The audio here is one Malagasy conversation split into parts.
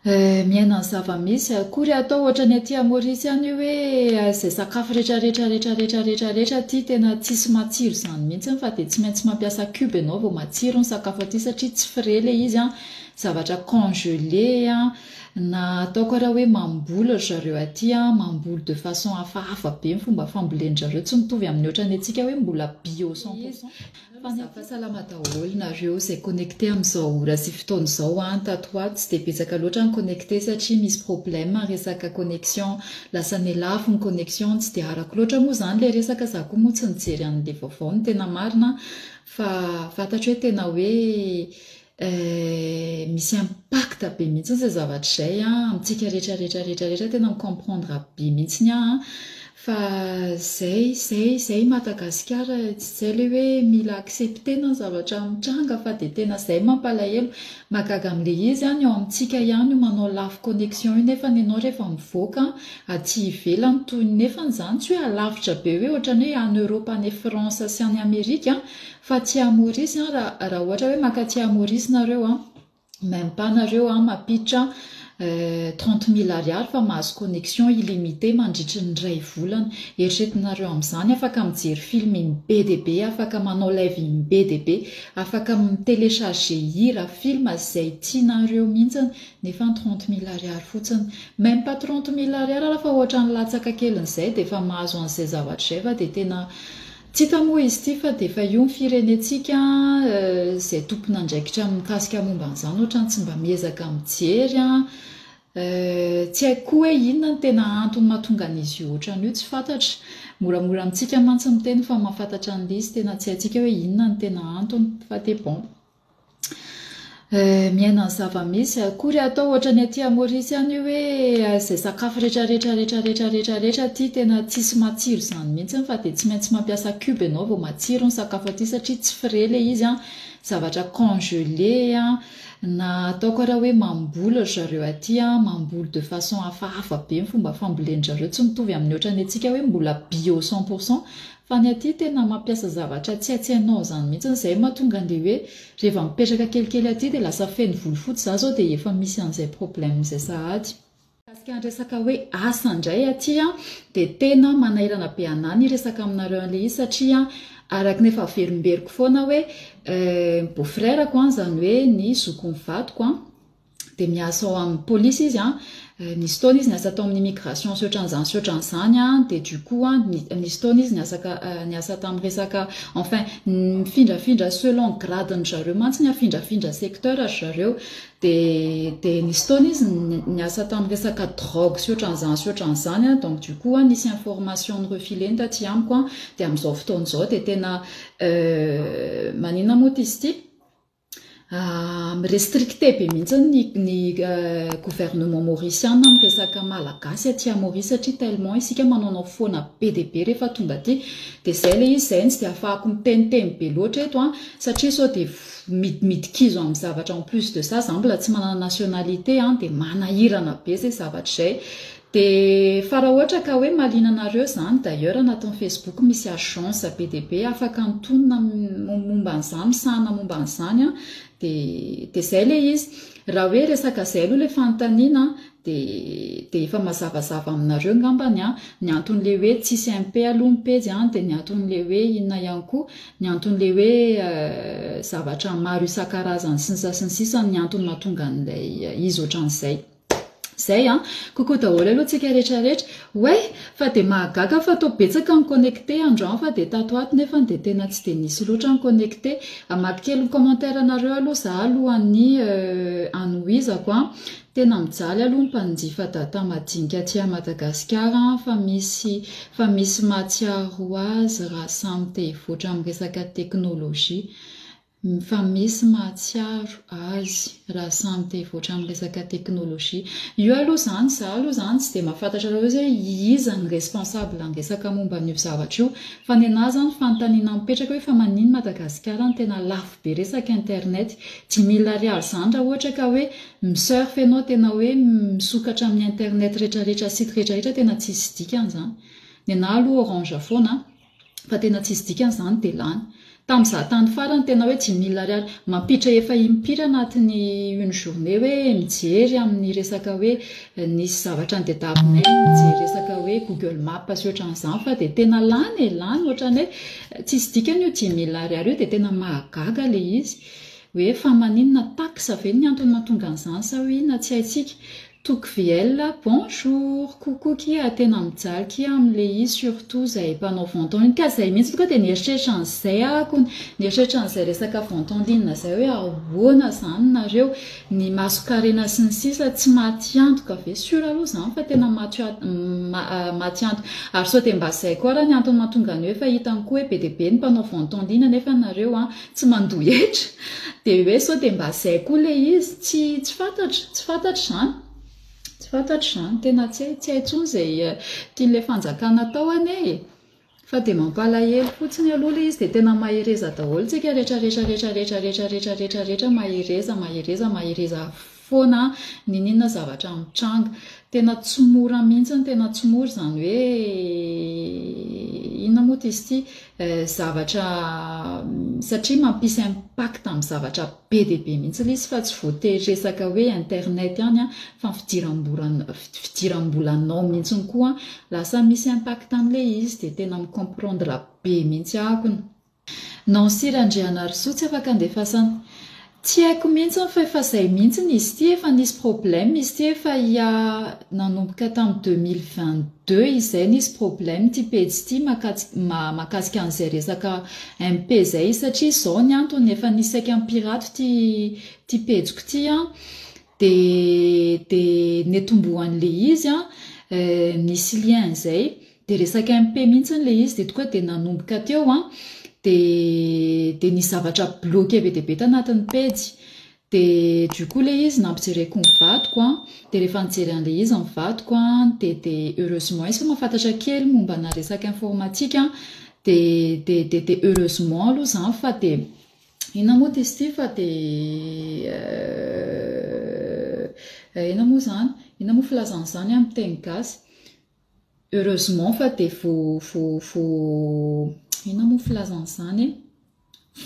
Miaina ny zava-misy. Akory atao ohatran'ny aty Maurice ihany io hoe izay sakafo rehetra rehetra rehetra rehetra rehetra rehetra aty tena tsisy matsiro izany mihitsy fa dia tsy maintsy mampiasa cube ianao vao matsiro ny sakafo aty satria tsy frais ilay izy an, zavatra congelé an, na ataoko ara hoe mamboly ry zareo aty an, mamboly de façon hafahafa be ny fomba fambolen-dry zareo, tsy mitovy amin'ny ohatran'ny antsika hoe mbola bio 100%. Fa ny aty salama daholo nareo izay connecté amin'izao ora sy fotoana izao an, tato ho ato tsy dia betsaka loatra ny connecté satria misy problème resaka connexion, lasa nihalafo ny connexion, tsy dia arako loatra moa izany ilay resaka, za koa moa tsy nijery an'ilay vaovao ny tena marina fa fantatro hoe tena hoe misy impact be mihitsy izay zavatra izay an, amintsika rehetra rehetra rehetra rehetra tena mi-comprendre be mihitsy aho an, fa izay izay izay Madagasikara tsy izay ilay hoe mila accepter-na ny zavatra mitranga fa dia tena izay mampalahelo, mahagaga amin'ilay izy an, ny ao amintsika ihany io manao lafo connexion io nefa ny anao rehefa mivoaka aty ivelany toy ny nefany izany tsy hoe alavitra be hoe ohatran'ny hoe any Europe any France sy any Amerika an, Fa aty à Maurice an, raha raha ohatra hoe maka aty à Maurice nareo an, même pas nareo an mampiditra 30 000 ariary fa mahazo connexion illimité mandritry ny iray volana. Eritreretinareo amin'izany afaka mijery film be dia be, afaka manao live be dia be, afaka mi-télécharger hira, film izay tianareo mihitsy nefa 30 000 ariary fotsiny. Même pas 30 000 ariary ary fa ohatran'ny latsaka kelin'izay dia efa mahazo an'izay zavatra izay fa dia tena Tsy hita moa izy ity fa dia efa io ny firenentsika izay tompon'andraikitra mikasika momba an'izany ohatran'ny tsy mba miezaka mijery an! Tsy haiko koa hoe inona no tena antony mahatonga an'izy io ohatran'io tsy fantatra. Moramora amintsika mantsy miteny fa mahafantatra an'ilay izy tena tsy haintsika hoe inona no tena antony fa dia bon. Miaina ny zava-misy. Akory atao ohatran'ny aty Maurice ihany io hoe izay sakafo rehetra rehetra rehetra rehetra rehetra rehetra aty tena tsisy matsiro izany mihitsy fa dia tsy maintsy mampiasa cube ianao vao matsiro ny sakafo aty satria tsy frais ilay izy an, zavatra congelé an, na ataoko ara hoe mamboly ry zareo aty an, mamboly de façon hafahafa be ny fomba fambolen-dry zareo, tsy mitovy amin'ny ohatran'ny antsika hoe mbola bio 100% Fa ny aty tena mampiasa zavatra tsy hay tsy hainao izany mihitsy, izay mahatonga an'ilay hoe rehefa mipetraka kelikely aty dia lasa feno volo fotsy, za zao dia efa misy an'izay problème izay sahady. Mikasika ny resaka hoe asa indray aty an, dia tena manahirana be anah ny hiresaka aminareo an'ilay izy satria araka ny efa averimberiko foana hoe ny beau frère-ko an, izany hoe ny zokin'ny vadiko an, dia miasa ao amin'ny polisy izy an, nisy fotoana izy niasa tao amin'ny immigration sy ohatran'izany sy ohatran'izany an, dia du coup an, nisy fotoana izy niasa niasa tamin'ny resaka enfin mifindrafindra selon grade-ndry zareo mantsy ny afindrafindra secteur ry zareo, dia dia nisy fotoana izy niasa tamin'ny resaka drogue sy ohatran'izany sy ohatran'izany an, donc du coup an nisy information ni-refiler-ny taty amiko an, dia amin'izao fotoana izao dia tena maninona moa ity izy ity? Mi-restricter be mihitsy ny ny gouvernement mauricien amin'ny resaka malagasy aty Maurice satria tellement isika manaonao foana be dia be rehefa tonga aty. Dia izay ilay izy, izay no tsy dia ahafahako miteniteny be loatra eto an, satria sao dia midikizo amin'ny zavatra en plus de ça za mbola tsy manana nationalité an, dia manahirana be izay zavatra izay. Dia fa raha ohatra ka hoe mahaliana anareo izany, d'ailleurs anatin'ny Facebook misy agence be dia be afaka antonona momba an'izany, misahana momba an'izany an, dia dia izay ilay izy. Raha hoe resaka izay aloha ilay fanontaniana an, dia dia efa mazavazava aminareo angambany an, ny anton'ilay hoe tsisy MP aloha ny pejy an, dia ny anton'ilay hoe inona ihany koa, ny anton'ilay hoe zavatra maro isan-karazany sy ny sisa sy ny sisa ny antony mahatonga an'ilay izy ohatran'izay. Zay an! Coucou daholo aloha tsika rehetra rehetra. Oay! Fa dia mahagaga fa toa betsaka ny connecté androany fa dia tato ato nefany dia tena tsy dia nisy loatra ny connecté. Hamaky kely ny commentaire nareo aloha za alohan'ny hanohizako an! Tena mijaly aloha ny mpanjifa data madinika aty à Madagasikara an! Fa misy fa misy mahatsiaro azy raha samy te hivoatra amin'ny resaka technologie. Fa misy mahatsiaro azy raha samy te hivoatra amin'ny resaka teknolojia. Io aloha izany, za aloha izany tsy dia mahafantatra loatra hoe iza ny responsable ny resaka momba an'io zavatra io. Fa ny anah izany fanontaniana mipetraka hoe fa manino Madagasikara no tena lafo be resaka internet. 5000 ariary izany raha ohatra ka hoe mi-surf ianao tena hoe misokatra amin'ny internet retraretra site retraretra tena tsisy dikany izany. Ny anah aloha orange foana an. Fa tena tsisy dikany izany dia lany. Tamin'izaho tany farany tena hoe 5000 ariary. Mampiditra efa impiry anatin'ny une journée hoe mijery amin'ny resaka hoe nisy zavatra nodediavinay mijery resaka hoe Google Map sy ohatran'izany fa dia tena lany e, lany ohatran'ny hoe tsisy dikany io 5000 ariary io dia tena mahagaga ilay izy. Hoe fa maninona taxe ve ny antony mahatonga an'izany sa hoe inona tsy haintsika. Toky VL, bonjour! Coucou kia, tena mijaly kia amle izy surtout zay mpanao vente en ligne ka zay mihitsy tonga dia nieritreritra an'izay aho kony, nieritreritra an'izay resaka vente en ligne zay hoe ahoana zany nareo, ny mason-karena sy ny sisa tsy maty antoka ve? Sur aloha zany fa tena maty maty antoka ary sao dia mba zay koa ara ny antony mahatonga ny hoe fa hitany koa hoe be dia be ny mpanao vente en ligne nefa nareo an tsy mandoa hetra dia hoe sao dia mba zay koa ilay izy tsy tsy fantatra tsy fantatra izany tsy fantatra izany tena tsy hay tsy hay intsony izay tian'ilay fanjakana atao anie e! Fa dia mampalahelo fotsiny aloha ilay izy dia tena mahereza daholo tsika rehetra rehetra rehetra rehetra rehetra rehetra rehetra rehetra mahereza mahereza mahereza foana n'inon'inona zavatra mitranga. Tena tsy mora mihitsy, tena tsy mora izany hoe inona moa izy ity, zavatra satria mampisy impact amin'ny zavatra be dia be mihitsy ilay izy fa tsy voatery resaka hoe internet ihany fa ny fidiram-bola fidiram-bolanao mihitsy koa lasa misy impact amin'ilay izy dia tena mi-comprendre be mihitsy ahako. Nancy Randrianarisoa tsy afaka andefasana. Tsy haiko mihitsy fa efa zay mihitsy izy ity efa nisy problème izy ity efa ia nanomboka tamin'ny 2022 izay nisy problème ity pejy ity mahakasika an'izay resaka MP zay satria izao ny antony efa nisy saika ni-pirate ity ity pejiko ity an dia dia netombohan'ilay izy an nisy lien izay. Dia resaka MP mihitsy ilay izy dia tonga dia nanomboka teo an, dia dia nisy zavatra bloqué be dia be tanatin'ny pejy. Dia du coup ilay izy nampijereko ny vadiko an, dia rehefa nijery an'ilay izy ny vadiko an, dia dia heureusement izy fa mahafantatra kely mombana resaka informatique an, dia dia dia dia heureusement aloha izany fa dia inona moa izy ity fa dia inona moa izany, inona moa filazana izany amin'ny teny gasy? Heureusement fa dia vo vo vo inona moa filazana izany e?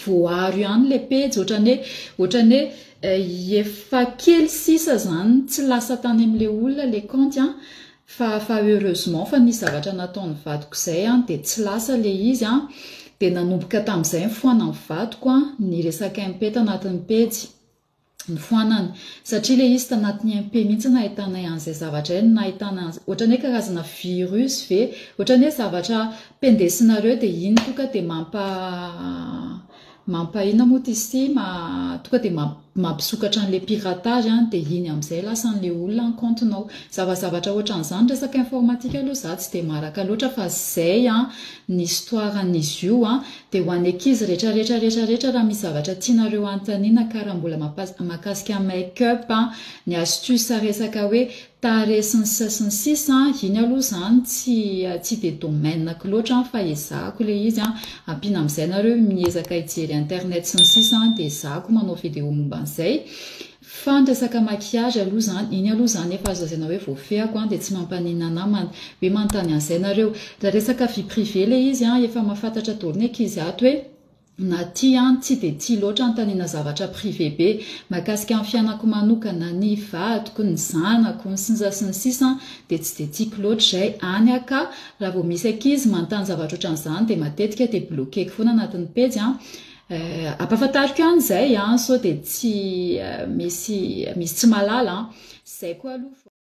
Voaaro ihany ilay pejy, ohatran'ny hoe ohatran'ny hoe efa kely sisa izany tsy lasa tany amin'ilay olona ilay kaonty an, fa fa heureusement fa nisy zavatra nataon'ny vadiko izay an, dia tsy lasa ilay izy an, dia nanomboka tamin'izay nifoanan'ny vadiko an, ny resaka MP tanatin'ny pejy. Nofoanany. Satria ilay izy tanatin'ny MP mihitsy nahitanay an'izay zavatra izay, nahitana an'izay, ohatran'ny hoe karazana virus ve? Ohatran'ny hoe zavatra pendesinareo dia iny tonga dia mampa, mampa inona moa izy ity, tonga dia mampisokatra an'ilay piratage an, dia iny amin'izay lasa an'ilay olona ny kaontinao. Zavazavatra ohatran'izany resaka informatique aloha izaho tsy dia maharaka loatra fa izay an ny histoire an'izy io an. Dia ho an'ny ankizy rehetra rehetra rehetra rehetra raha misy zavatra tianareo hanontaniana ka raha mbola mahakasika make up ny astuce resaka hoe tarehy sy ny sisa sy ny sisa iny aloha izany tsy tsy dia domaine-ko loatra fa ezahako ilay izy ampiana amin'izay nareo miezaka hijery internet sy ny sisa dia ezahako manao video momba an'izay. Fa ny resaka maquillage aloha zany, iny aloha zany efa azo lazaina hoe voafehako an, dia tsy mampaninona anah man, hoe manontany an'izay nareo. Raha resaka vie privée le izy an, efa mahafantatra daholo ny ankizy ato hoe na tia an, tsy dia tia loatra anontaniana zavatra privé be mahakasika ny fiainako manokana, ny vadiko, ny zanako, ny sisa sy ny sisa an, dia tsy dia tiako loatra izay, any aho ka raha vao misy ankizy manontany zavatra ohatran'izany dia matetika dia bloquer-ko foana anatin'ny pejy an, Ampahafantariko ihany izay an, sao dia tsy misy misy tsy mahalala an. Izay koa aloha.